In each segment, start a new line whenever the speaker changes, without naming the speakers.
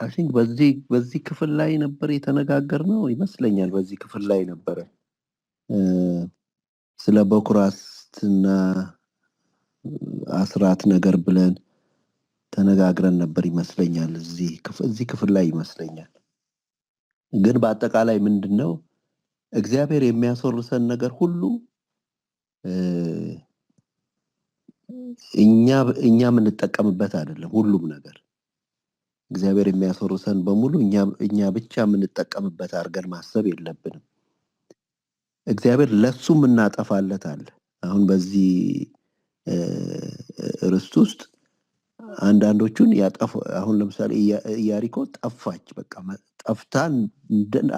I think በዚህ ክፍል ላይ ነበር የተነጋገርነው ይመስለኛል። በዚህ ክፍል ላይ ነበረ ስለ በኩራትና አስራት ነገር ብለን ተነጋግረን ነበር ይመስለኛል። እዚህ ክፍል ላይ ይመስለኛል። ግን በአጠቃላይ ምንድነው እግዚአብሔር የሚያስወርሰን ነገር ሁሉ እኛ የምንጠቀምበት አይደለም። ሁሉም ነገር እግዚአብሔር የሚያስወርሰን በሙሉ እኛ ብቻ የምንጠቀምበት አድርገን ማሰብ የለብንም። እግዚአብሔር ለሱ የምናጠፋለት አለ። አሁን በዚህ ርስት ውስጥ አንዳንዶቹን ያጠፉ። አሁን ለምሳሌ ኢያሪኮ ጠፋች። በቃ ጠፍታ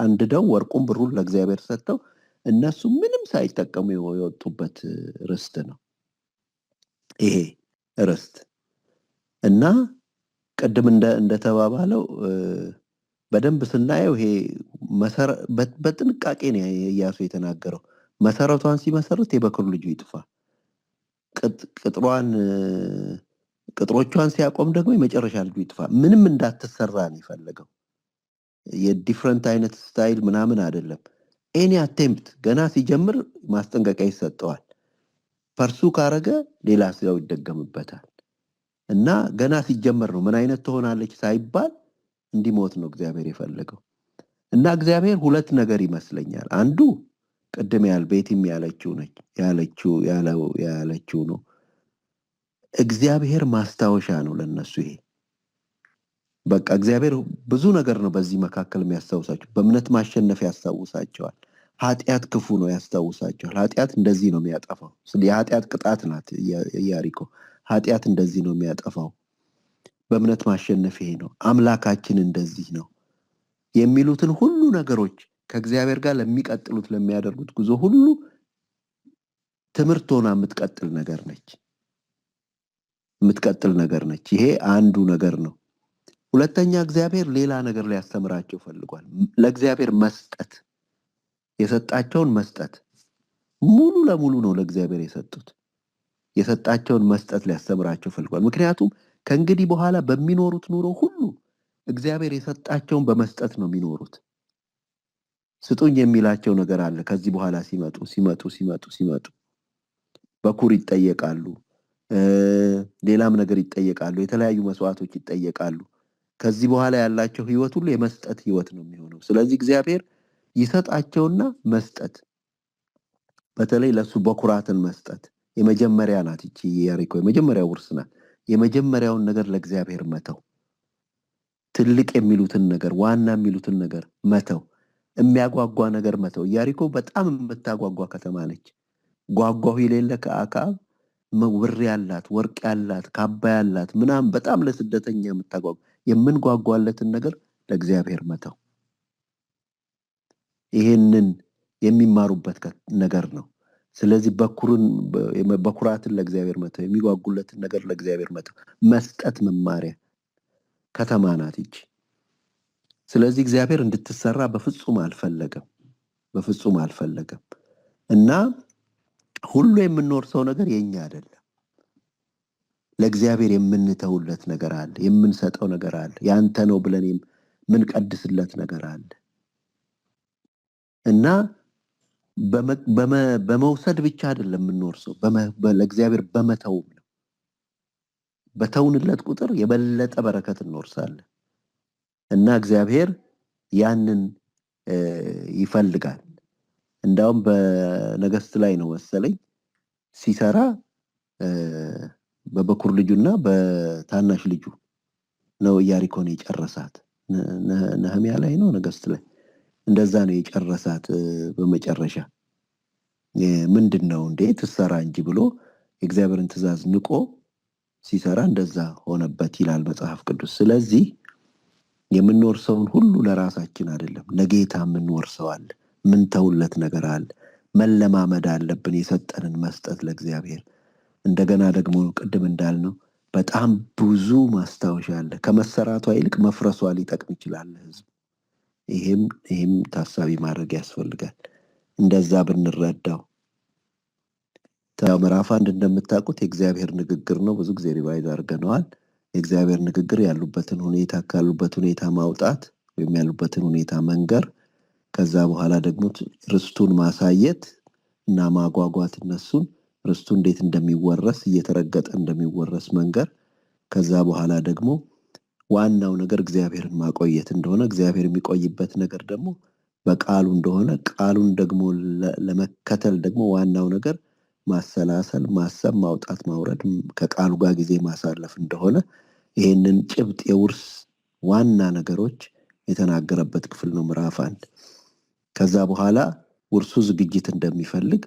አንድደው ወርቁን ብሩን ለእግዚአብሔር ሰጥተው እነሱ ምንም ሳይጠቀሙ የወጡበት ርስት ነው ይሄ ርስት። እና ቅድም እንደተባባለው በደንብ ስናየው ይሄ በጥንቃቄ ነው ኢያሱ የተናገረው። መሰረቷን ሲመሰርት የበኩር ልጁ ይጥፋ፣ ቅጥሮቿን ሲያቆም ደግሞ የመጨረሻ ልጁ ይጥፋ። ምንም እንዳትሰራ ነው የፈለገው። የ different አይነት style ምናምን አይደለም። Any attempt ገና ሲጀምር ማስጠንቀቂያ ይሰጠዋል። Pursue ካረገ ሌላ ሰው ይደገምበታል። እና ገና ሲጀመር ነው ምን አይነት ትሆናለች ሳይባል እንዲሞት ነው እግዚአብሔር የፈለገው። እና እግዚአብሔር ሁለት ነገር ይመስለኛል። አንዱ ቅድም ቤቲም ያለችው ነች፣ ያለችው፣ ያለው፣ ያለችው ነው። እግዚአብሔር ማስታወሻ ነው ለነሱ። ይሄ በቃ እግዚአብሔር ብዙ ነገር ነው በዚህ መካከል የሚያስታውሳቸው። በእምነት ማሸነፍ ያስታውሳቸዋል። ኃጢአት ክፉ ነው ያስታውሳቸዋል። ኃጢአት እንደዚህ ነው የሚያጠፋው። የኃጢአት ቅጣት ናት ኢያሪኮ። ኃጢአት እንደዚህ ነው የሚያጠፋው። በእምነት ማሸነፍ ይሄ ነው። አምላካችን እንደዚህ ነው የሚሉትን ሁሉ ነገሮች ከእግዚአብሔር ጋር ለሚቀጥሉት ለሚያደርጉት ጉዞ ሁሉ ትምህርት ሆና የምትቀጥል ነገር ነች። የምትቀጥል ነገር ነች። ይሄ አንዱ ነገር ነው። ሁለተኛ እግዚአብሔር ሌላ ነገር ሊያስተምራቸው ፈልጓል። ለእግዚአብሔር መስጠት፣ የሰጣቸውን መስጠት ሙሉ ለሙሉ ነው ለእግዚአብሔር የሰጡት። የሰጣቸውን መስጠት ሊያስተምራቸው ፈልጓል። ምክንያቱም ከእንግዲህ በኋላ በሚኖሩት ኑሮ ሁሉ እግዚአብሔር የሰጣቸውን በመስጠት ነው የሚኖሩት። ስጡኝ የሚላቸው ነገር አለ። ከዚህ በኋላ ሲመጡ ሲመጡ ሲመጡ ሲመጡ በኩር ይጠየቃሉ፣ ሌላም ነገር ይጠየቃሉ፣ የተለያዩ መስዋዕቶች ይጠየቃሉ። ከዚህ በኋላ ያላቸው ህይወት ሁሉ የመስጠት ህይወት ነው የሚሆነው። ስለዚህ እግዚአብሔር ይሰጣቸውና መስጠት፣ በተለይ ለሱ በኩራትን መስጠት የመጀመሪያ ናት። እቺ ኢያሪኮ የመጀመሪያ ውርስ ናት። የመጀመሪያውን ነገር ለእግዚአብሔር መተው፣ ትልቅ የሚሉትን ነገር ዋና የሚሉትን ነገር መተው፣ የሚያጓጓ ነገር መተው። ኢያሪኮ በጣም የምታጓጓ ከተማ ነች። ጓጓሁ የሌለ ከአክዓብ ብር ያላት ወርቅ ያላት ካባ ያላት ምናምን በጣም ለስደተኛ የምታጓጓ የምንጓጓለትን ነገር ለእግዚአብሔር መተው፣ ይሄንን የሚማሩበት ነገር ነው። ስለዚህ በኩራትን ለእግዚአብሔር መተው፣ የሚጓጉለትን ነገር ለእግዚአብሔር መተው፣ መስጠት መማሪያ ከተማ ናት ይቺ። ስለዚህ እግዚአብሔር እንድትሰራ በፍጹም አልፈለገም፣ በፍጹም አልፈለገም። እና ሁሉ የምንወርሰው ነገር የኛ አይደለም። ለእግዚአብሔር የምንተውለት ነገር አለ፣ የምንሰጠው ነገር አለ፣ ያንተ ነው ብለን የምንቀድስለት ነገር አለ። እና በመውሰድ ብቻ አይደለም የምንወርሰው፣ ለእግዚአብሔር በመተውም ነው። በተውንለት ቁጥር የበለጠ በረከት እንወርሳለን። እና እግዚአብሔር ያንን ይፈልጋል። እንዳውም በነገስት ላይ ነው መሰለኝ ሲሰራ በበኩር ልጁና በታናሽ ልጁ ነው ኢያሪኮን የጨረሳት። ነህምያ ላይ ነው ነገስት ላይ እንደዛ ነው የጨረሳት። በመጨረሻ ምንድነው እንዴ ትሰራ እንጂ ብሎ የእግዚአብሔርን ትእዛዝ ንቆ ሲሰራ እንደዛ ሆነበት ይላል መጽሐፍ ቅዱስ። ስለዚህ የምንወርሰውን ሁሉ ለራሳችን አይደለም፣ ለጌታ የምንወርሰው አለ፣ ምንተውለት ነገር አለ። መለማመድ አለብን የሰጠንን መስጠት ለእግዚአብሔር። እንደገና ደግሞ ቅድም እንዳልነው በጣም ብዙ ማስታወሻ አለ። ከመሰራቷ ይልቅ መፍረሷ ሊጠቅም ይችላል ለህዝቡ። ይሄም ታሳቢ ማድረግ ያስፈልጋል። እንደዛ ብንረዳው። ያው ምዕራፍ 1 እንደምታውቁት የእግዚአብሔር ንግግር ነው። ብዙ ጊዜ revise አድርገነዋል። የእግዚአብሔር ንግግር ያሉበትን ሁኔታ ካሉበት ሁኔታ ማውጣት ወይም ያሉበትን ሁኔታ መንገር፣ ከዛ በኋላ ደግሞ ርስቱን ማሳየት እና ማጓጓት፣ እነሱን ርስቱ እንዴት እንደሚወረስ እየተረገጠ እንደሚወረስ መንገር፣ ከዛ በኋላ ደግሞ ዋናው ነገር እግዚአብሔርን ማቆየት እንደሆነ፣ እግዚአብሔር የሚቆይበት ነገር ደግሞ በቃሉ እንደሆነ፣ ቃሉን ደግሞ ለመከተል ደግሞ ዋናው ነገር ማሰላሰል፣ ማሰብ፣ ማውጣት፣ ማውረድ፣ ከቃሉ ጋር ጊዜ ማሳለፍ እንደሆነ ይሄንን ጭብጥ የውርስ ዋና ነገሮች የተናገረበት ክፍል ነው ምዕራፍ 1። ከዛ በኋላ ውርሱ ዝግጅት እንደሚፈልግ፣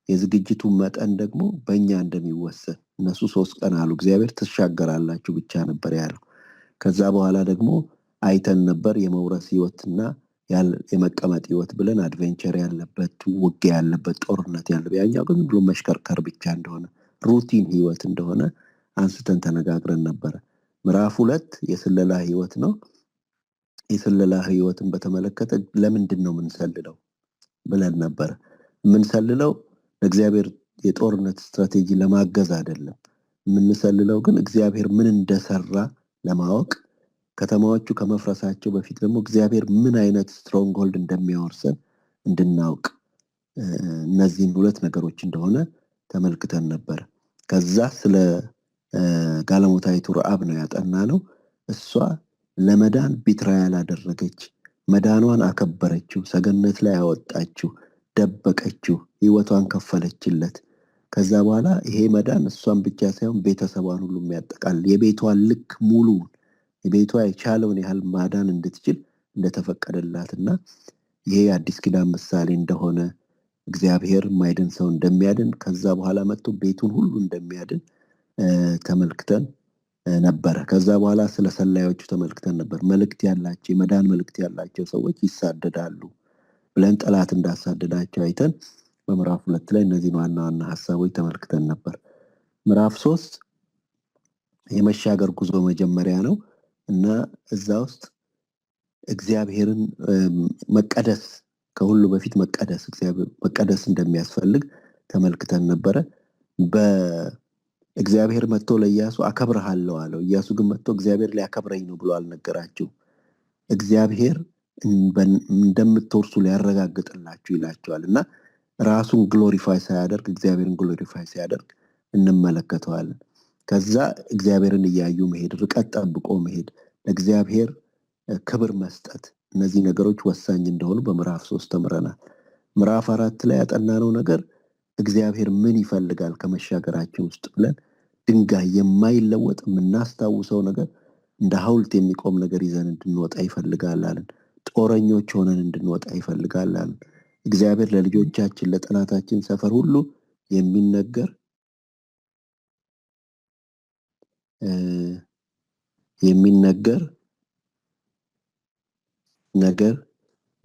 የዝግጅቱ መጠን ደግሞ በእኛ እንደሚወሰን፣ እነሱ 3 ቀን አሉ፣ እግዚአብሔር ትሻገራላችሁ ብቻ ነበር ያለው። ከዛ በኋላ ደግሞ አይተን ነበር የመውረስ ህይወትና የመቀመጥ ህይወት ብለን adventure ያለበት፣ ውጊያ ያለበት፣ ጦርነት ያለበት፣ ያኛው ግን ብሎ መሽከርከር ብቻ እንደሆነ፣ routine ህይወት እንደሆነ አንስተን ተነጋግረን ነበር። ምዕራፍ 2 የስለላ ህይወት ነው። የስለላ ህይወትን በተመለከተ ለምንድን ነው የምንሰልለው ብለን ነበር። የምንሰልለው ለእግዚአብሔር የጦርነት ስትራቴጂ ለማገዝ አይደለም። የምንሰልለው ግን እግዚአብሔር ምን እንደሰራ ለማወቅ፣ ከተማዎቹ ከመፍረሳቸው በፊት ደግሞ እግዚአብሔር ምን አይነት stronghold እንደሚያወርሰን እንድናውቅ፣ እነዚህን ሁለት ነገሮች እንደሆነ ተመልክተን ነበር። ከዛ ስለ ጋለሞታይቱ ረዓብ ነው ያጠናነው። እሷ ለመዳን betrayal አደረገች፣ መዳኗን አከበረችው፣ ሰገነት ላይ አወጣችው፣ ደበቀችው፣ ህይወቷን ከፈለችለት። ከዛ በኋላ ይሄ መዳን እሷን ብቻ ሳይሆን ቤተሰቧን ሁሉ የሚያጠቃልል የቤቷን ልክ ሙሉውን የቤቷ የቻለውን ያህል ማዳን እንድትችል እንደተፈቀደላትና ይሄ አዲስ ኪዳን ምሳሌ እንደሆነ፣ እግዚአብሔር የማይድን ሰው እንደሚያድን፣ ከዛ በኋላ መጥቶ ቤቱን ሁሉ እንደሚያድን ተመልክተን ነበረ። ከዛ በኋላ ስለ ሰላዮቹ ተመልክተን ነበር። መልእክት ያላቸው የመዳን መልእክት ያላቸው ሰዎች ይሳደዳሉ ብለን ጠላት እንዳሳደዳቸው አይተን በምዕራፍ 2 ላይ እነዚህን ዋና ዋና ሐሳቦች ተመልክተን ነበር። ምዕራፍ 3 የመሻገር ጉዞ መጀመሪያ ነው እና እዛ ውስጥ እግዚአብሔርን መቀደስ፣ ከሁሉ በፊት መቀደስ፣ እግዚአብሔር መቀደስ እንደሚያስፈልግ ተመልክተን ነበረ። በእግዚአብሔር መጥቶ ለኢያሱ አከብርሃለሁ አለው። ኢያሱ ግን መጥቶ እግዚአብሔር ሊያከብረኝ ነው ብሎ አልነገራቸው። እግዚአብሔር እንደምትወርሱ ሊያረጋግጥላችሁ ይላቸዋል እና ራሱን glorify ሳያደርግ እግዚአብሔርን glorify ሲያደርግ እንመለከተዋለን። ከዛ እግዚአብሔርን እያዩ መሄድ፣ ርቀት ጠብቆ መሄድ፣ ለእግዚአብሔር ክብር መስጠት፣ እነዚህ ነገሮች ወሳኝ እንደሆኑ በምዕራፍ 3 ተምረናል። ምዕራፍ 4 ላይ ያጠናነው ነገር እግዚአብሔር ምን ይፈልጋል ከመሻገራችን ውስጥ ብለን ድንጋይ የማይለወጥ የምናስታውሰው ነገር እንደ ሐውልት የሚቆም ነገር ይዘን እንድንወጣ ይፈልጋል አለን። ጦረኞች ሆነን እንድንወጣ ይፈልጋል አለን። እግዚአብሔር ለልጆቻችን ለጠላታችን ሰፈር ሁሉ የሚነገር ነገር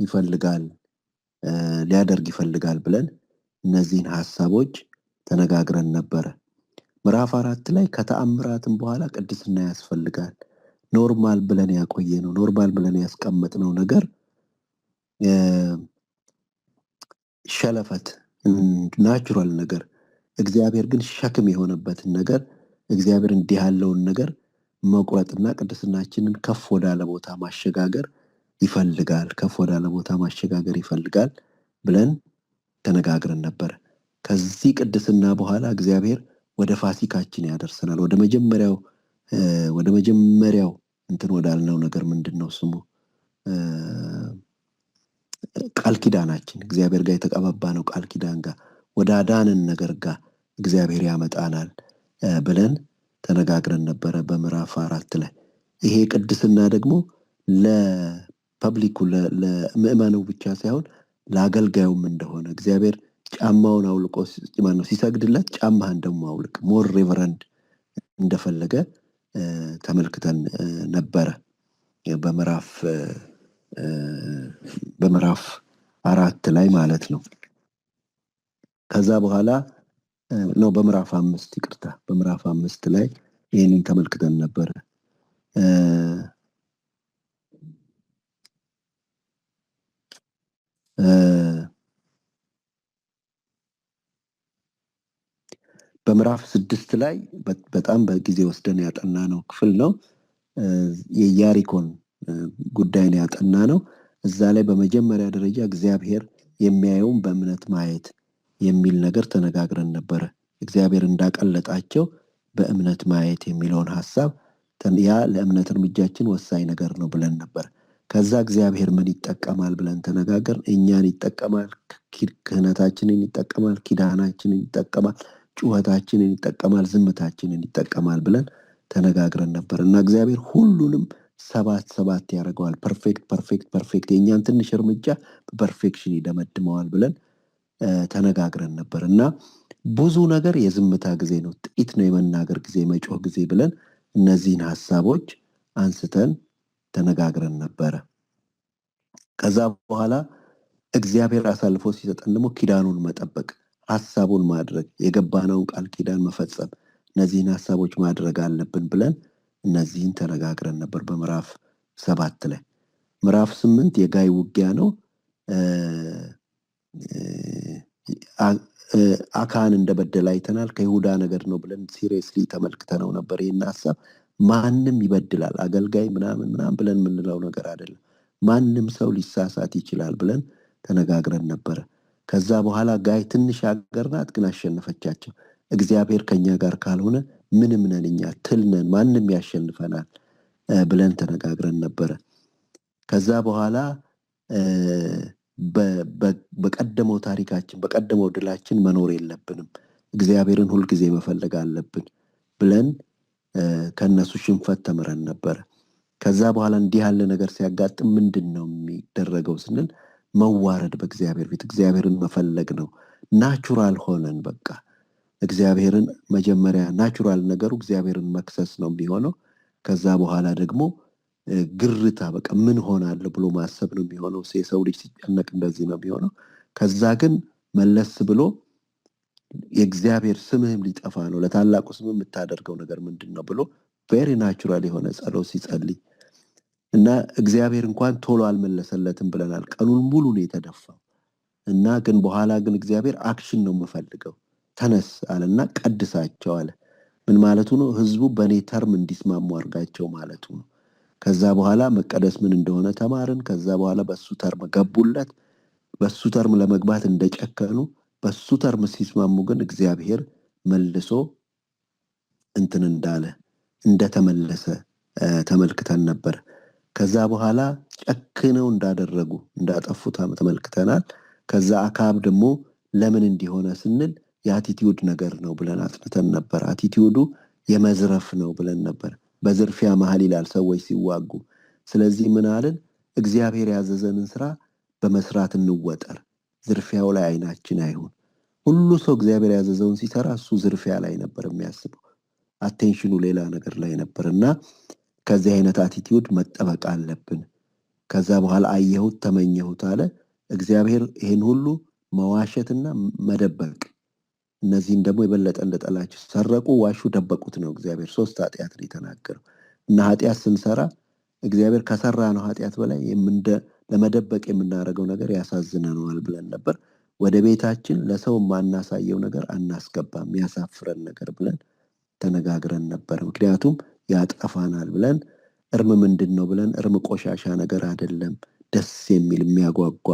ይፈልጋል፣ ሊያደርግ ይፈልጋል ብለን እነዚህን ሐሳቦች ተነጋግረን ነበር። ምዕራፍ 4 ላይ ከተአምራትም በኋላ ቅድስና ያስፈልጋል። normal ብለን ያቆየነው normal ብለን ያስቀመጥነው ነገር ሸለፈት natural ነገር፣ እግዚአብሔር ግን ሸክም የሆነበትን ነገር እግዚአብሔር እንዲህ ያለውን ነገር መቁረጥና ቅድስናችንን ከፍ ወዳለ ቦታ ማሸጋገር ይፈልጋል፣ ከፍ ወዳለ ቦታ ማሸጋገር ይፈልጋል ብለን ተነጋግረን ነበር። ከዚህ ቅድስና በኋላ እግዚአብሔር ወደ ፋሲካችን ያደርሰናል። ወደ መጀመሪያው እንትን ወዳልነው ነገር ምንድነው ስሙ? ቃል ኪዳናችን እግዚአብሔር ጋር የተቀባባነው ቃል ኪዳን ጋር ወደ አዳነን ነገር ጋር እግዚአብሔር ያመጣናል ብለን ተነጋግረን ነበረ በምዕራፍ 4 ላይ። ይሄ ቅድስና ደግሞ ለፐብሊኩ ለምእመኑ ብቻ ሳይሆን ለአገልጋዩም እንደሆነ እግዚአብሔር ጫማውን አውልቆ ማነው ሲሰግድለት ጫማህን ደግሞ አውልቅ more reverend እንደፈለገ ተመልክተን ነበረ በምዕራፍ 4 ላይ ማለት ነው። ከዛ በኋላ ነው በምዕራፍ 5 ይቅርታ፣ በምዕራፍ 5 ላይ ይሄንን ተመልክተን ነበር። በምዕራፍ 6 ላይ በጣም በጊዜ ወስደን ያጠናነው ክፍል ነው። የኢያሪኮን ጉዳይ ነው ያጠናነው። እዛ ላይ በመጀመሪያ ደረጃ እግዚአብሔር የሚያየውን በእምነት ማየት የሚል ነገር ተነጋግረን ነበር። እግዚአብሔር እንዳቀለጣቸው በእምነት ማየት የሚለውን ሐሳብ ያ ለእምነት እርምጃችን ወሳኝ ነገር ነው ብለን ነበር። ከዛ እግዚአብሔር ምን ይጠቀማል ብለን ተነጋገርን። እኛን ይጠቀማል፣ ክህነታችንን ይጠቀማል፣ ኪዳናችንን ይጠቀማል፣ ጩኸታችንን ይጠቀማል፣ ዝምታችንን ይጠቀማል ብለን ተነጋግረን ነበር። እና እግዚአብሔር ሁሉንም ሰባት ሰባት ያደርገዋል። perfect perfect perfect፣ የእኛን ትንሽ እርምጃ በ perfection ይደመድመዋል ብለን ተነጋግረን ነበር። እና ብዙ ነገር የዝምታ ጊዜ ነው፣ ጥቂት ነው የመናገር ጊዜ፣ የመጮህ ጊዜ ብለን እነዚህን ሐሳቦች አንስተን ተነጋግረን ነበር። ከዛ በኋላ እግዚአብሔር አሳልፎ ሲሰጠን ደግሞ ኪዳኑን መጠበቅ፣ ሐሳቡን ማድረግ፣ የገባነውን ቃል ኪዳን መፈጸም፣ እነዚህን ሐሳቦች ማድረግ አለብን ብለን እነዚህን ተነጋግረን ነበር በምዕራፍ 7 ላይ። ምዕራፍ 8 የጋይ ውጊያ ነው። አካን እንደበደለ አይተናል። ከይሁዳ ነገር ነው ብለን seriously ተመልክተነው ነበር። ይሄን ሐሳብ ማንም ይበድላል፣ አገልጋይ ምናምን ምናምን ብለን የምንለው ነገር አይደለም። ማንም ሰው ሊሳሳት ይችላል ብለን ተነጋግረን ነበር። ከዛ በኋላ ጋይ ትንሽ ሀገር ናት፣ ግን አሸነፈቻቸው። እግዚአብሔር ከኛ ጋር ካልሆነ ምንም ነን እኛ፣ ትል ነን፣ ማንም ያሸንፈናል ብለን ተነጋግረን ነበር። ከዛ በኋላ በቀደመው ታሪካችን በቀደመው ድላችን መኖር የለብንም፣ እግዚአብሔርን ሁል ጊዜ መፈለግ አለብን ብለን ከነሱ ሽንፈት ተምረን ነበር። ከዛ በኋላ እንዲህ ያለ ነገር ሲያጋጥም ምንድነው የሚደረገው ስንል መዋረድ በእግዚአብሔር ፊት እግዚአብሔርን መፈለግ ነው። natural ሆነን በቃ እግዚአብሔርን መጀመሪያ natural ነገሩ እግዚአብሔርን መክሰስ ነው የሚሆነው። ከዛ በኋላ ደግሞ ግርታ በቃ ምን ሆናለሁ ብሎ ማሰብ ነው የሚሆነው። የሰው ልጅ ሲጨነቅ እንደዚህ ነው የሚሆነው። ከዛ ግን መለስ ብሎ የእግዚአብሔር ስምህም ሊጠፋ ነው፣ ለታላቁ ስም የምታደርገው ነገር ምንድነው ብሎ very natural የሆነ ጸሎት ሲጸልይ እና እግዚአብሔር እንኳን ቶሎ አልመለሰለትም ብለናል። ቀኑን ሙሉ ነው የተደፋው። እና ግን በኋላ ግን እግዚአብሔር action ነው የምፈልገው ተነስ አለና ቀድሳቸው አለ። ምን ማለቱ ነው? ህዝቡ በኔ term እንዲስማሙ አድርጋቸው ማለቱ ነው። ከዛ በኋላ መቀደስ ምን እንደሆነ ተማርን። ከዛ በኋላ በሱ term ገቡለት። በሱ term ለመግባት እንደጨከኑ በሱ term ሲስማሙ ግን እግዚአብሔር መልሶ እንትን እንዳለ እንደተመለሰ ተመልክተን ነበር። ከዛ በኋላ ጨክነው እንዳደረጉ እንዳጠፉ ተመልክተናል። ከዛ አካብ ደግሞ ለምን እንዲሆነ ስንል የ attitude ነገር ነው ብለን አጥንተን ነበር። attitude ኡ የመዝረፍ ነው ብለን ነበር። በዝርፊያ መሃል ይላል ሰዎች ሲዋጉ። ስለዚህ ምን አልን? እግዚአብሔር ያዘዘንን ስራ በመስራት እንወጠር፣ ዝርፊያው ላይ አይናችን አይሁን። ሁሉ ሰው እግዚአብሔር ያዘዘውን ሲሰራ እሱ ዝርፊያ ላይ ነበር የሚያስበው፣ attention ኑ ሌላ ነገር ላይ ነበርና ከዚህ አይነት attitude መጠበቅ አለብን። ከዛ በኋላ አየሁት ተመኘሁት አለ። እግዚአብሔር ይሄን ሁሉ መዋሸትና መደበቅ እነዚህን ደግሞ የበለጠ እንደጠላቸው ሰረቁ፣ ዋሹ፣ ደበቁት ነው እግዚአብሔር ሶስት ኃጢአት ነው የተናገረው። እና ኃጢአት ስንሰራ እግዚአብሔር ከሰራነው ኃጢአት በላይ ለመደበቅ የምናደርገው ነገር ያሳዝነናል ብለን ነበር። ወደ ቤታችን ለሰው የማናሳየው ነገር አናስገባም፣ ያሳፍረን ነገር ብለን ተነጋግረን ነበር። ምክንያቱም ያጠፋናል ብለን እርም ምንድነው ብለን እርም ቆሻሻ ነገር አይደለም፣ ደስ የሚል የሚያጓጓ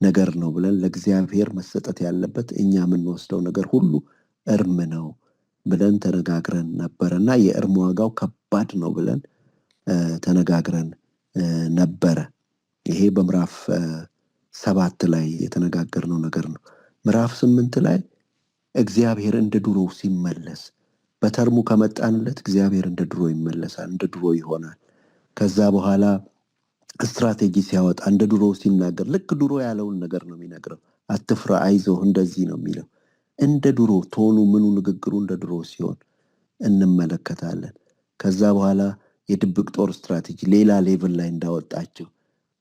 ነገር ነው ብለን ለእግዚአብሔር መሰጠት ያለበት እኛ የምንወስደው ነገር ሁሉ እርም ነው ብለን ተነጋግረን ነበርና የእርም ዋጋው ከባድ ነው ብለን ተነጋግረን ነበረ። ይሄ በምዕራፍ 7 ላይ የተነጋገርነው ነገር ነው። ምዕራፍ 8 ላይ እግዚአብሔር እንደ ድሮ ሲመለስ በተርሙ ከመጣንለት እግዚአብሔር እንደ ድሮ ይመለሳል፣ እንደ ድሮ ይሆናል። ከዛ በኋላ ስትራቴጂ ሲያወጣ እንደ ድሮ ሲናገር ልክ ድሮ ያለውን ነገር ነው የሚነግረው። አትፍራ፣ አይዞህ፣ እንደዚህ ነው የሚለው። እንደ ድሮ ቶኑ ምኑ ንግግሩ እንደ ድሮ ሲሆን እንመለከታለን። ከዛ በኋላ የድብቅ ጦር ስትራቴጂ ሌላ level ላይ እንዳወጣቸው፣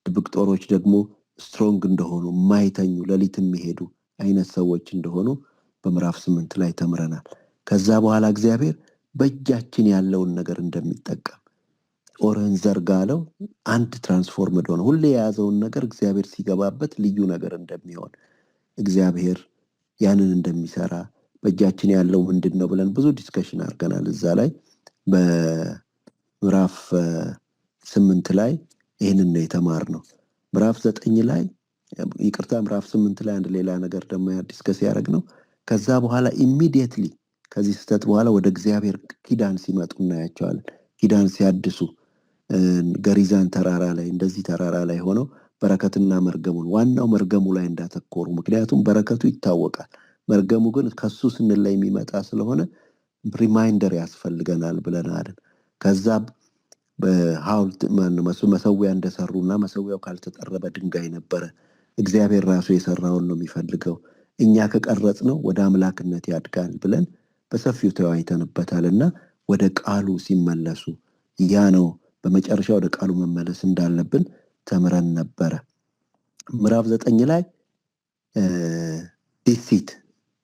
ድብቅ ጦሮች ደግሞ strong እንደሆኑ፣ የማይተኙ ሌሊት የሚሄዱ አይነት ሰዎች እንደሆኑ በምዕራፍ 8 ላይ ተምረናል። ከዛ በኋላ እግዚአብሔር በእጃችን ያለውን ነገር እንደሚጠቀም ጦርህን ዘርጋ አለው። አንድ transformed ሆነ። ሁሌ የያዘውን ነገር እግዚአብሔር ሲገባበት ልዩ ነገር እንደሚሆን፣ እግዚአብሔር ያንን እንደሚሰራ በእጃችን ያለው ምንድን ነው ብለን ብዙ discussion አድርገናል። እዛ ላይ በምዕራፍ 8 ላይ ይህንን ነው የተማርነው። ምዕራፍ 9 ላይ ይቅርታ፣ ምዕራፍ 8 ላይ አንድ ሌላ ነገር ደግሞ discuss ያደረግነው። ከዛ በኋላ immediately ከዚህ ስህተት በኋላ ወደ እግዚአብሔር ኪዳን ሲመጡ እናያቸዋለን። ኪዳን ሲያድሱ ገሪዛን ተራራ ላይ እንደዚህ ተራራ ላይ ሆነው በረከትና መርገሙን፣ ዋናው መርገሙ ላይ እንዳተኮሩ፣ ምክንያቱም በረከቱ ይታወቃል፣ መርገሙ ግን ከሱ ስንል ላይ የሚመጣ ስለሆነ reminder ያስፈልገናል ብለናል። ከዛ በሐውልት ማነው መሰዊያ እንደሰሩና መሰዊያው ካልተጠረበ ድንጋይ ነበረ። እግዚአብሔር ራሱ የሰራውን ነው የሚፈልገው፣ እኛ ከቀረጽነው ወደ አምላክነት ያድጋል ብለን በሰፊው ተወያይተንበታልና ወደ ቃሉ ሲመለሱ ያ ነው በመጨረሻ ወደ ቃሉ መመለስ እንዳለብን ተምረን ነበረ። ምዕራፍ 9 ላይ deceit፣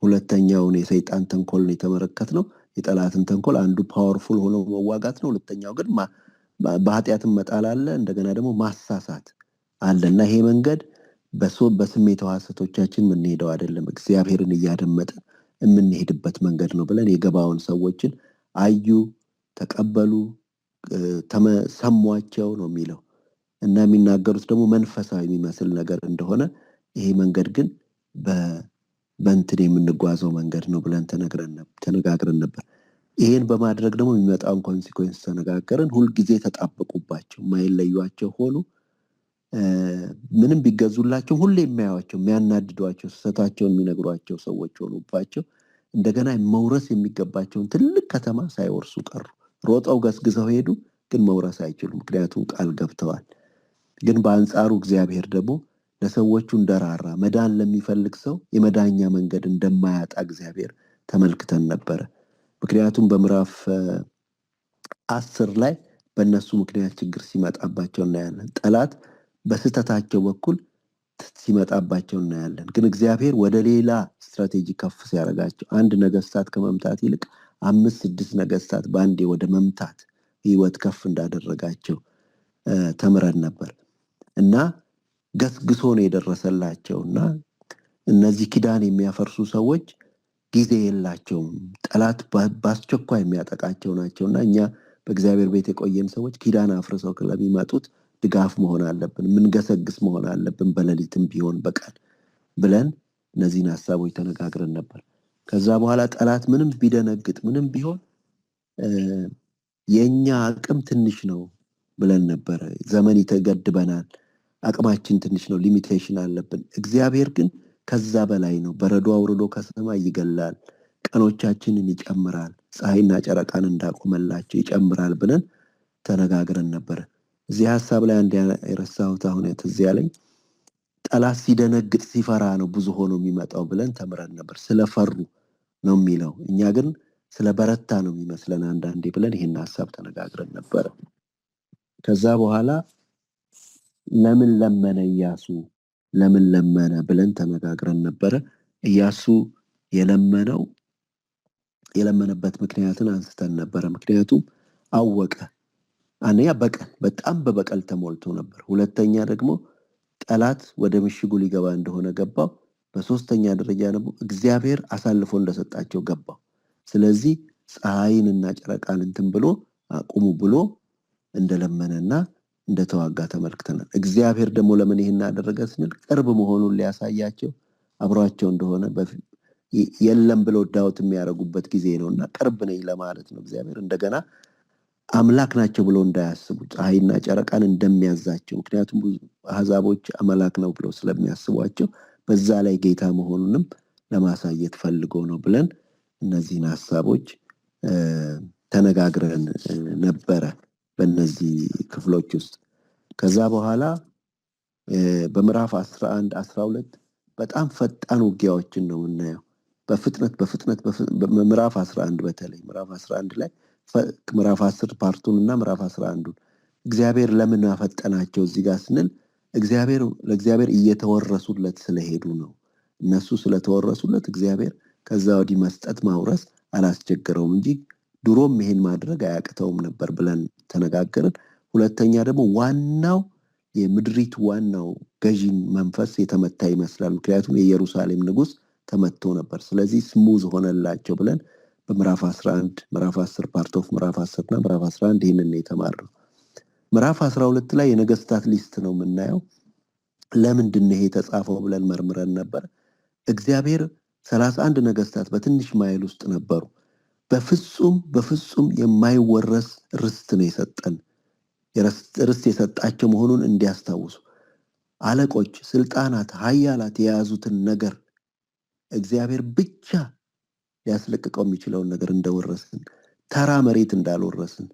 ሁለተኛውን የሰይጣን ተንኮል ነው የተመለከትነው። የጠላትን ተንኮል አንዱ powerful ሆኖ መዋጋት ነው። ሁለተኛው ግን በኃጢአትም መጣል አለ፣ እንደገና ደግሞ ማሳሳት አለና ይሄ መንገድ በስሜት ሕዋሳቶቻችን የምንሄደው አይደለም፣ እግዚአብሔርን እያደመጥን የምንሄድበት መንገድ ነው ብለን የገባውን ሰዎችን አዩ፣ ተቀበሉ፣ ሰሟቸው ነው የሚለው። እና የሚናገሩት ደግሞ መንፈሳዊ የሚመስል ነገር እንደሆነ፣ ይሄ መንገድ ግን በእንትን የምንጓዘው መንገድ ነው ብለን ተነጋግረን ነበር። ይሄን በማድረግ ደግሞ የሚመጣውን consequence ተነጋገርን። ሁልጊዜ ተጣበቁባቸው፣ የማይለዩአቸው ሆኑ። ምንም ቢገዙላቸው ሁሌ የሚያዩአቸው፣ የሚያናድዷቸው፣ ስህተታቸውን የሚነግሯቸው ሰዎች ሆኑባቸው። እንደገና መውረስ የሚገባቸውን ትልቅ ከተማ ሳይወርሱ ቀሩ። ሮጠው ገስግሰው ሄዱ፣ ግን መውረስ አይችሉም፣ ምክንያቱም ቃል ገብተዋል። ግን በአንጻሩ እግዚአብሔር ደግሞ ለሰዎቹ እንደራራ፣ መዳን ለሚፈልግ ሰው የመዳኛ መንገድ እንደማያጣ እግዚአብሔር ተመልክተን ነበረ። ምክንያቱም በምዕራፍ 10 ላይ በእነሱ ምክንያት ችግር ሲመጣባቸው እናያለን። ጠላት በስህተታቸው በኩል ሲመጣባቸው እናያለን። ግን እግዚአብሔር ወደ ሌላ ስትራቴጂ ከፍ ሲያደርጋቸው አንድ ነገስታት ከመምታት ይልቅ 5-6 ነገስታት በአንዴ ወደ መምታት ህይወት ከፍ እንዳደረጋቸው ተምረን ነበር። እና ገስግሶ ነው የደረሰላቸው። እና እነዚህ ኪዳን የሚያፈርሱ ሰዎች ጊዜ የላቸውም፣ ጠላት በአስቸኳይ የሚያጠቃቸው ናቸው። እና እኛ በእግዚአብሔር ቤት የቆየን ሰዎች ኪዳን አፍርሰው ለሚመጡት ድጋፍ መሆን አለብን፣ ምንገሰግስ መሆን አለብን፣ በሌሊትም ቢሆን በቀን ብለን እነዚህን ሐሳቦች ተነጋግረን ነበር። ከዛ በኋላ ጠላት ምንም ቢደነግጥ ምንም ቢሆን የኛ አቅም ትንሽ ነው ብለን ነበር። ዘመን ይተገድበናል፣ አቅማችን ትንሽ ነው፣ limitation አለብን። እግዚአብሔር ግን ከዛ በላይ ነው። በረዶ አውርዶ ከሰማይ ይገላል፣ ቀኖቻችንን ይጨምራል፣ ፀሐይና ጨረቃን እንዳቆመላቸው ይጨምራል ብለን ተነጋግረን ነበር። እዚህ ሐሳብ ላይ አንድ የረሳሁት አሁን ትዝ ያለኝ፣ ጠላት ሲደነግጥ ሲፈራ ነው ብዙ ሆኖ የሚመጣው ብለን ተምረን ነበር። ስለፈሩ ነው የሚለው፣ እኛ ግን ስለበረታ ነው የሚመስለን አንዳንዴ ብለን ይሄን ሐሳብ ተነጋግረን ነበር። ከዛ በኋላ ለምን ለመነ ኢያሱ፣ ለምን ለመነ ብለን ተነጋግረን ነበር። ኢያሱ የለመነበት ምክንያትን አንስተን ነበር። ምክንያቱም አወቀ፣ አንደኛ በቀል፣ በጣም በበቀል ተሞልቶ ነበር። ሁለተኛ ደግሞ ጠላት ወደ ምሽጉ ሊገባ እንደሆነ ገባው። በሶስተኛ ደረጃ ደግሞ እግዚአብሔር አሳልፎ እንደሰጣቸው ገባው። ስለዚህ ፀሐይንና ጨረቃን እንትን ብሎ አቁሙ ብሎ እንደለመነና እንደተዋጋ ተመልክተናል። እግዚአብሔር ደግሞ ለምን ይሄን አደረገ ስንል ቅርብ መሆኑን ሊያሳያቸው፣ አብሯቸው እንደሆነ የለም ብለው ዳውት የሚያደርጉበት ጊዜ ነውና ቅርብ ነኝ ለማለት ነው። እግዚአብሔር እንደገና አምላክ ናቸው ብለው እንዳያስቡ ፀሐይና ጨረቃን እንደሚያዛቸው፣ ምክንያቱም ብዙ አሕዛቦች አምላክ ነው ብለው ስለሚያስቧቸው በዛ ላይ ጌታ መሆኑንም ለማሳየት ፈልጎ ነው ብለን እነዚህን ሐሳቦች ተነጋግረን ነበረ በእነዚህ ክፍሎች ውስጥ። ከዛ በኋላ በምዕራፍ 11 12 በጣም ፈጣን ውጊያዎችን ነው የምናየው። በፍጥነት በፍጥነት ምዕራፍ 11 በተለይ ምዕራፍ 11 ላይ ምዕራፍ 10 ፓርቱን እና ምዕራፍ 11ን እግዚአብሔር ለምን አፈጠናቸው እዚህ ጋር ስንል ለእግዚአብሔር እየተወረሱለት ስለሄዱ ነው። እነሱ ስለተወረሱለት እግዚአብሔር ከዛ ወዲህ መስጠት ማውረስ አላስቸገረውም እንጂ ድሮም ይሄን ማድረግ አያቅተውም ነበር ብለን ተነጋገርን። ሁለተኛ ደግሞ ዋናው የምድሪቱ ዋናው ገዢ መንፈስ የተመታ ይመስላል። ምክንያቱም የኢየሩሳሌም ንጉስ ተመቶ ነበር። ስለዚህ smooth ሆነላቸው ብለን በምዕራፍ 11፣ ምዕራፍ 10፣ part of ምዕራፍ 10 እና ምዕራፍ 11 ይህንን ነው የተማርነው። ምዕራፍ 12 ላይ የነገስታት list ነው የምናየው። ለምንድን ነው ይሄ የተጻፈው ብለን መርምረን ነበር። እግዚአብሔር 31 ነገስታት በትንሽ ማይል ውስጥ ነበሩ። በፍጹም በፍጹም የማይወረስ ርስት ነው የሰጠን። ርስት የሰጣቸው መሆኑን እንዲያስታውሱ አለቆች፣ ስልጣናት፣ ኃያላት የያዙትን ነገር እግዚአብሔር ብቻ ሊያስለቅቀው የሚችለውን ነገር እንደወረስን፣ ተራ መሬት እንዳልወረስን፣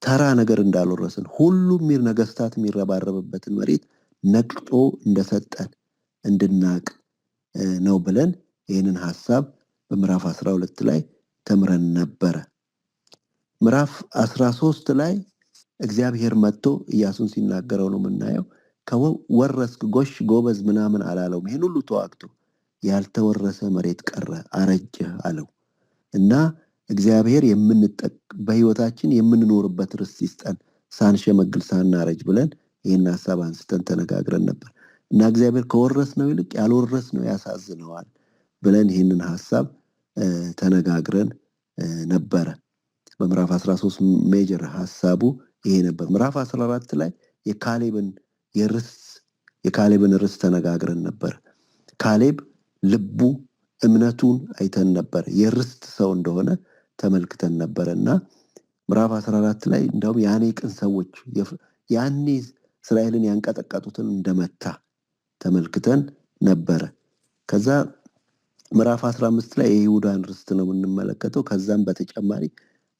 ተራ ነገር እንዳልወረስን፣ ሁሉም ነገስታት የሚረባረብበትን መሬት ነቅጦ እንደሰጠን እንድናቅ ነው ብለን ይህንን ሐሳብ በምዕራፍ 12 ላይ ተምረን ነበረ። ምዕራፍ 13 ላይ እግዚአብሔር መጥቶ ኢያሱን ሲናገረው ነው የምናየው። ከወረስክ ጎሽ ጎበዝ ምናምን አላለውም። ይሄን ሁሉ ተዋግቶ ያልተወረሰ መሬት ቀረ፣ አረጀህ አለው። እና እግዚአብሔር በህይወታችን የምንኖርበት ርስት ይስጠን ሳንሸመግል ሳናረጅ ብለን ይሄን ሐሳብ አንስተን ተነጋግረን ነበር። እና እግዚአብሔር ከወረስነው ይልቅ ያልወረስነው ያሳዝነዋል ብለን ይሄንን ሐሳብ ተነጋግረን ነበረ። በምዕራፍ 13 major ሐሳቡ ይሄ ነበር። ምዕራፍ 14 ላይ የካሌብን ርስት ተነጋግረን ነበር። ካሌብ ልቡ እምነቱን አይተን ነበር፣ የርስት ሰው እንደሆነ ተመልክተን ነበርና ምዕራፍ 14 ላይ እንደውም የአኔቅን ሰዎች ያኔ እስራኤልን ያንቀጠቀጡትን እንደመታ ተመልክተን ነበር። ከዛ ምዕራፍ 15 ላይ የይሁዳን ርስት ነው የምንመለከተው። ከዛም በተጨማሪ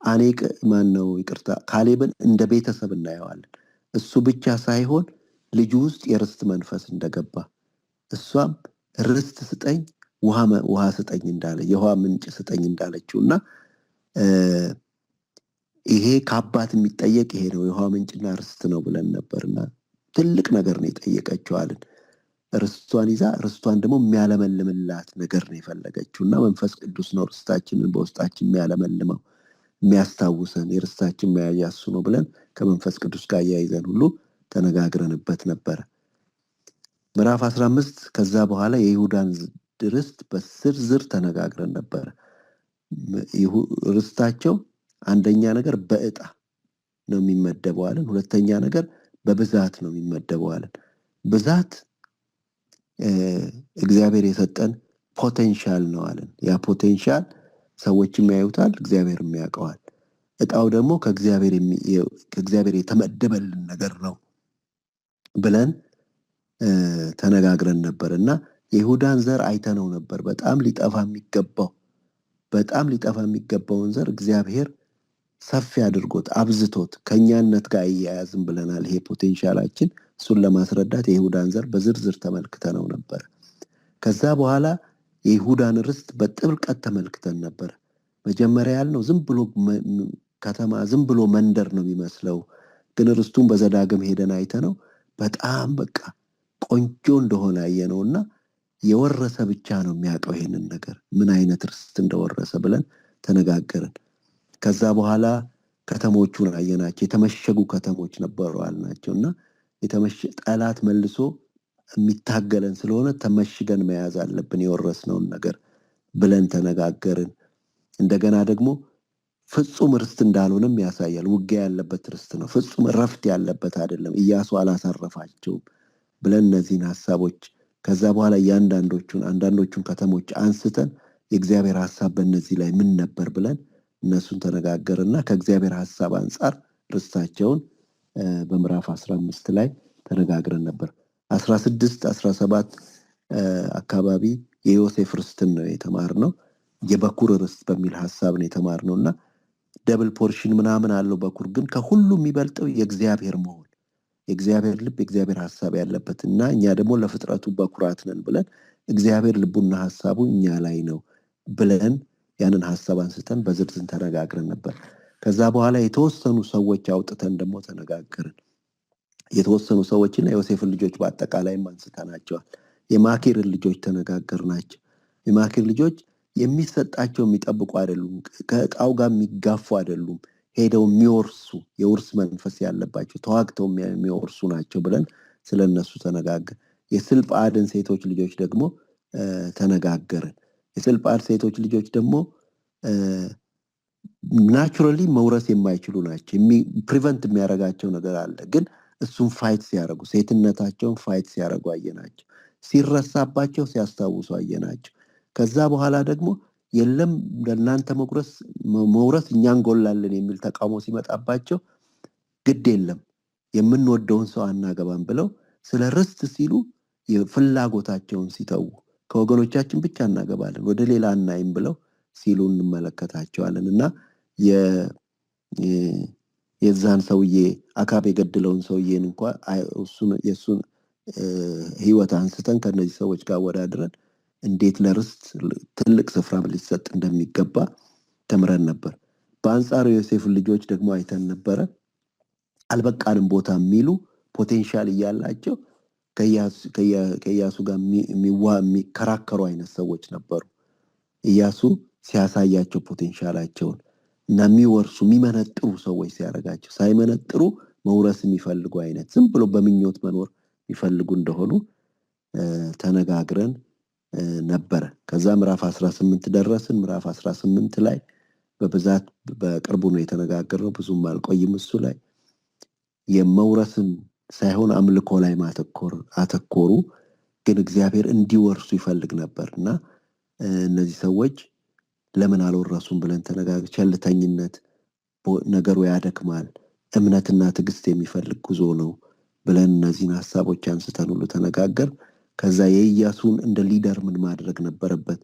አኔቅ ማን ነው ይቅርታ ካሌብን እንደ ቤተሰብ እናየዋለን። እሱ ብቻ ሳይሆን ልጁ ውስጥ የርስት መንፈስ እንደገባ፣ እሷም ርስት ስጠኝ ውሃ ስጠኝ እንዳለ፣ የውሃ ምንጭ ስጠኝ እንዳለችውና ይሄ ከአባት የሚጠየቅ ይሄ ነው፣ የውሃ ምንጭና ርስት ነው ብለን ነበርና ትልቅ ነገር ነው የጠየቀችው አለን። ርስቷን ይዛ ርስቷን ደግሞ የሚያለመልምላት ነገር ነው የፈለገችውና መንፈስ ቅዱስ ነው ርስታችንን በውስጣችን የሚያለመልመው የሚያስታውሰን፣ የርስታችን መያዣ እሱ ነው ብለን ከመንፈስ ቅዱስ ጋር አያይዘን ሁሉ ተነጋግረንበት ነበር። ምዕራፍ 15 ከዛ በኋላ የይሁዳን ርስት በዝርዝር ተነጋግረን ነበር። ርስታቸው አንደኛ ነገር በእጣ ነው የሚመደበው አለን። ሁለተኛ ነገር በብዛት ነው የሚመደበው አለን። ብዛት እግዚአብሔር የሰጠን potential ነው አለን። ያ potential ሰዎችም ያዩታል፣ እግዚአብሔርም ያውቀዋል። እጣው ደግሞ ከእግዚአብሔር የተመደበልን ነገር ነው ብለን ተነጋግረን ነበር። እና የይሁዳን ዘር አይተነው ነበር። በጣም ሊጠፋ የሚገባውን ዘር እግዚአብሔር ሰፊ አድርጎት አብዝቶት ከኛነት ጋር አያያዝም ብለናል። ይሄ ፖቴንሻላችን እሱን ለማስረዳት የይሁዳን ዘር በዝርዝር ተመልክተነው ነበር። ከዛ በኋላ የይሁዳን ርስት በጥልቀት ተመልክተን ነበር። መጀመሪያ ያልነው ዝም ብሎ ከተማ ዝም ብሎ መንደር ነው የሚመስለው፣ ግን ርስቱን በዘዳግም ሄደን አይተነው በጣም ቆንጆ እንደሆነ አየነውና የወረሰ ብቻ ነው የሚያውቀው ይሄንን ነገር ምን አይነት ርስት እንደወረሰ ብለን ተነጋገርን። ከዛ በኋላ ከተሞቹን አየናቸው። የተመሸጉ ከተሞች ነበሩ አልናቸውና ጠላት መልሶ የሚታገለን ስለሆነ ተመሽገን መያዝ አለብን የወረስነውን ነገር ብለን ተነጋገርን። እንደገና ደግሞ ፍጹም ርስት እንዳልሆነም ያሳያል። ውጊያ ያለበት ርስት ነው፣ ፍጹም እረፍት ያለበት አይደለም። ኢያሱ አላሳረፋቸውም ብለን እነዚህን ሐሳቦች ከዛ በኋላ አንዳንዶቹን ከተሞች አንስተን የእግዚአብሔር ሐሳብ በእነዚህ ላይ ምን ነበር ብለን እነሱን ተነጋገርና ከእግዚአብሔር ሐሳብ አንፃር ርስታቸውን በምዕራፍ 15 ላይ ተነጋግረን ነበር። 16 17 አካባቢ የዮሴፍ ርስትን ነው የተማርነው። የበኩር ርስት በሚል ሐሳብ ነው የተማርነውና double portion ምናምን አለው በኩር፣ ግን ከሁሉ የሚበልጠው የእግዚአብሔር መሆን፣ የእግዚአብሔር ልብ፣ የእግዚአብሔር ሐሳብ ያለበትና እኛ ደግሞ ለፍጥረቱ በኩራት ነን ብለን እግዚአብሔር ልቡና ሐሳቡ እኛ ላይ ነው ብለን ያንን ሐሳብ አንስተን በዝርዝር ተነጋግረን ነበር። ከዛ በኋላ የተወሰኑ ሰዎች አውጥተን ደግሞ ተነጋገርን። የተወሰኑ ሰዎችና የዮሴፍን ልጆች በአጠቃላይም አንስተናቸዋል። የማኪርን ልጆች ተነጋገርናቸው። የማኪር ልጆች የሚሰጣቸው የሚጠብቁ አይደሉም፣ ከእጣው ጋር የሚጋፉ አይደሉም፣ ሄደው የሚወርሱ የውርስ መንፈስ ያለባቸው ተዋግተው የሚወርሱ ናቸው ብለን ስለነሱ ተነጋገርን። የስልጳድን ሴቶች ልጆች ደግሞ ተነጋገርን። የጽልጳድ ሴቶች ልጆች ደግሞ naturally መውረስ የማይችሉ ናቸው። prevent የሚያደርጋቸው ነገር አለ፣ ግን እሱን fight ሲያደርጉ፣ ሴትነታቸውን fight ሲያደርጉ አየናቸው። ሲረሳባቸው ሲያስታውሱ አየናቸው። ከዛ በኋላ ደግሞ የለም ለእናንተ መውረስ እኛ እንጎላለን የሚል ተቃውሞ ሲመጣባቸው ግድ የለም የምንወደውን ሰው አናገባም ብለው ስለ ርስት ሲሉ ፍላጎታቸውን ሲተዉ፣ ከወገኖቻችን ብቻ እናገባለን ወደ ሌላ አናይም ብለው ሲሉ እንመለከታቸዋለን። እና የዛን ሰውዬ አካብ የገደለውን ሰውዬን እንኳ የእሱን ህይወት አንስተን ከነዚህ ሰዎች ጋር አወዳድረን እንዴት ለርስት ትልቅ ስፍራ ሊሰጥ እንደሚገባ ተምረን ነበር። በአንጻሩ የዮሴፍ ልጆች ደግሞ አይተን ነበረ። አልበቃንም ቦታ የሚሉ potential እያላቸው ከኢያሱ ጋር የሚከራከሩ አይነት ሰዎች ነበሩ። ኢያሱ ሲያሳያቸው potential ኣቸውን እና የሚወርሱ የሚመነጥሩ ሰዎች ሲያደርጋቸው፣ ሳይመነጥሩ መውረስ የሚፈልጉ አይነት፣ ዝም ብሎ በምኞት መኖር የሚፈልጉ እንደሆኑ ተነጋግረን ነበረ። ከዛ ምዕራፍ 18 ደረስን። ምዕራፍ 18 ላይ በብዛት በቅርቡ ነው የተነጋገርነው፣ ብዙም አልቆይም እሱ ላይ። የመውረስን ሳይሆን አምልኮ ላይ ማተኮር አተኮሩ። ግን እግዚአብሔር እንዲወርሱ ይፈልግ ነበር እና እነዚህ ሰዎች ለምን አልወረሱም ብለን ተነጋግረን፣ ቸልተኝነት ነገሩ ያደክማል፣ እምነትና ትዕግስት የሚፈልግ ጉዞ ነው ብለን እነዚህን ሀሳቦች አንስተን ሁሉ ተነጋገር። ከዛ የኢያሱን እንደ leader ምን ማድረግ ነበረበት፣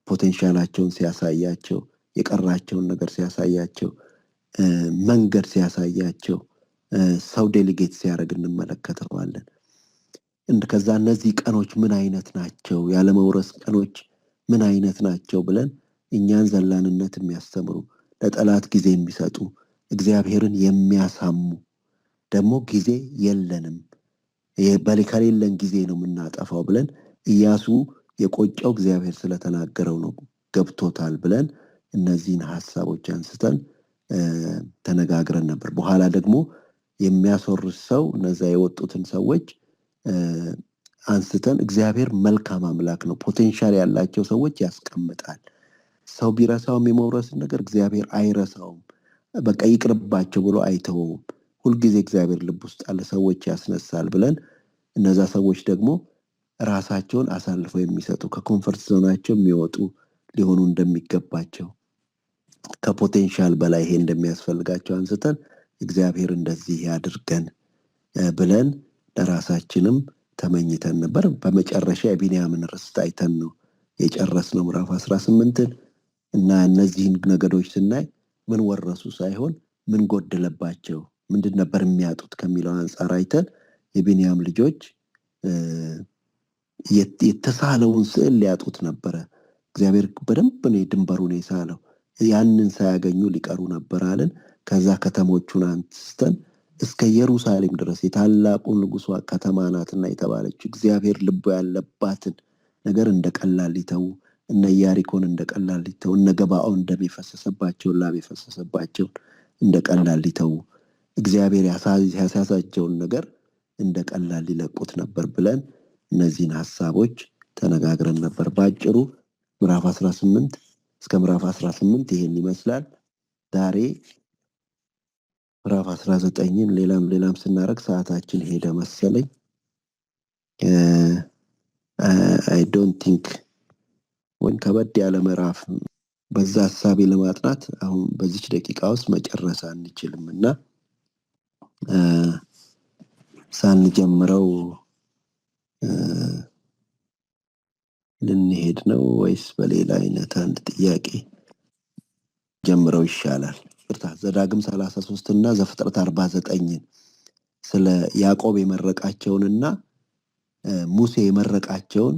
potential ኣቸውን ሲያሳያቸው፣ የቀራቸውን ነገር ሲያሳያቸው፣ መንገድ ሲያሳያቸው፣ ሰው delegate ሲያደርግ እንመለከተዋለን። ከዛ እነዚህ ቀኖች ምን አይነት ናቸው፣ ያለመውረስ ቀኖች ምን አይነት ናቸው ብለን እኛን ዘላንነት የሚያስተምሩ፣ ለጠላት ጊዜ የሚሰጡ፣ እግዚአብሔርን የሚያሳሙ፣ ደግሞ ጊዜ የለንም፣ ከሌለን ጊዜ ነው የምናጠፋው ብለን ኢያሱ የቆጨው እግዚአብሔር ስለተናገረው ነው ገብቶታል ብለን እነዚህን ሀሳቦች አንስተን ተነጋግረን ነበር። በኋላ ደግሞ የሚያስወርስ ሰው እነዛ የወጡትን ሰዎች አንስተን እግዚአብሔር መልካም አምላክ ነው፣ potential ያላቸው ሰዎች ያስቀምጣል። ሰው ቢረሳውም የመውረስን ነገር እግዚአብሔር አይረሳውም። በቃ ይቅርባቸው ብሎ አይተወውም። ሁልጊዜ እግዚአብሔር ልብ ውስጥ አለ፣ ሰዎች ያስነሳል ብለን እነዛ ሰዎች ደግሞ ራሳቸውን አሳልፈው የሚሰጡ፣ ከ comfort zone ኣቸው የሚወጡ ሊሆኑ እንደሚገባቸው፣ ከ potential በላይ ይሄ እንደሚያስፈልጋቸው አንስተን እግዚአብሔር እንደዚህ ያድርገን ብለን ለራሳችንም ተመኝተን ነበር። በመጨረሻ የቢንያምን ርስት አይተን ነው የጨረስነው ምዕራፍ 18ን። እና እነዚህን ነገዶች ስናይ ምን ወረሱ ሳይሆን ምን ጎደለባቸው፣ ምንድን ነበር የሚያጡት ከሚለው አንጻር አይተን የቢንያም ልጆች የተሳለውን ስዕል ሊያጡት ነበረ። እግዚአብሔር በደንብ ነው ድንበሩን የሳለው፣ ያንን ሳያገኙ ሊቀሩ ነበር አለን። ከዛ ከተሞቹን አንስተን እስከ ኢየሩሳሌም ድረስ የታላቁ ንጉሷ ከተማ ናትና የተባለችው እግዚአብሔር ልቡ ያለባትን ነገር እንደ ቀላል ሊተዉ፣ እነ ኢያሪኮን እንደ ቀላል ሊተዉ፣ እነ ገባኦን ደም የፈሰሰባቸውን ላብ የፈሰሰባቸውን እንደ ቀላል ሊተዉ፣ እግዚአብሔር ያሳዛቸውን ነገር እንደ ቀላል ሊለቁት ነበር ብለን እነዚህን ሀሳቦች ተነጋግረን ነበር። ባጭሩ ምዕራፍ 18 እስከ ምዕራፍ 18 ይሄን ይመስላል። ዛሬ ምዕራፍ 19ን ሌላም ሌላም ስናደርግ ሰዓታችን ሄደ መሰለኝ። I don't think ወይም ከበድ ያለ ምዕራፍ በዛ ሀሳቤ ለማጥናት አሁን በዚች ደቂቃ ውስጥ መጨረስ አንችልም እና ሳንጀምረው ልንሄድ ነው ወይስ በሌላ አይነት አንድ ጥያቄ ጀምረው ይሻላል? ይቅርታ፣ ዘዳግም 33 እና ዘፍጥረት 49ን ስለ ያዕቆብ የመረቃቸውንና ሙሴ የመረቃቸውን፣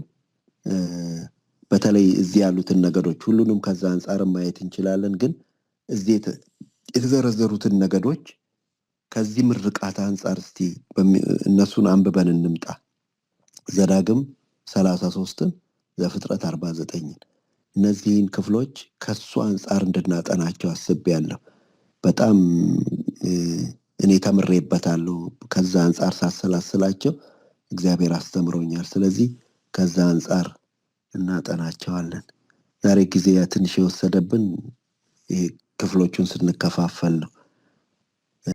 በተለይ እዚህ ያሉትን ነገዶች ሁሉንም ከዛ አንጻር ማየት እንችላለን። ግን እዚህ የተዘረዘሩትን ነገዶች ከዚህ ምርቃት አንጻር እስቲ እነሱን አንብበን እንምጣ። ዘዳግም 33ን ዘፍጥረት 49ን እነዚህን ክፍሎች ከሱ አንጻር እንድናጠናቸው አስቤያለሁ። በጣም እኔ ተምሬበታለሁ። ከዛ አንጻር ሳሰላስላቸው እግዚአብሔር አስተምሮኛል። ስለዚህ ከዛ አንጻር እናጠናቸዋለን። ዛሬ ጊዜ ትንሽ የወሰደብን ይሄ ክፍሎቹን ስንከፋፈል ነው።